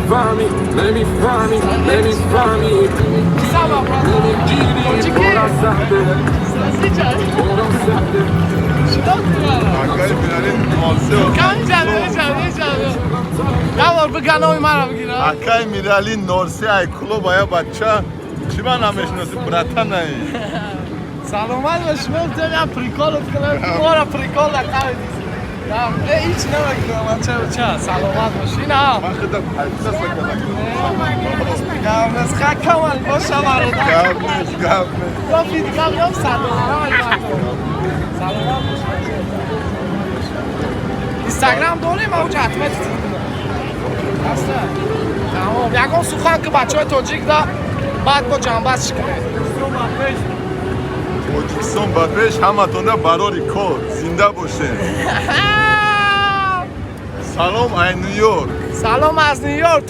Намефаҳмӣ, намефаҳмӣ, намефаҳмӣ. Сама, брат. Намегирӣ. Бора сахте, бора сахте. Акай Мирали нолсе. Як бор бигӯ, номи маро бигира. Акай Мирали нолсе, ай клуба я бача. Чӣ ман намешиноси, братан, ай? Саломат бош, ман я прикол кунам, мора прикол накардӣ. Э, ҳеч намекунам, бача, ча, саломат бош. Ина. Ман худам подписаться кардам. Гап нест, ха, камал боша, бародар. Гап нест, гап нест. Кофи дига меом, 100 доллара. Саломат бош. Инстаграм дорем, ауҷа ҳатмат. Аста. Тамом, ягон сухан ки бачаҳои тоҷик да, баъд бо ҷанбаз кунед. Тоҷикистон ба пеш, ҳаматонда барори кор, зинда бошед. Салом ай Нью Йорк. Салом аз Нью Йорк.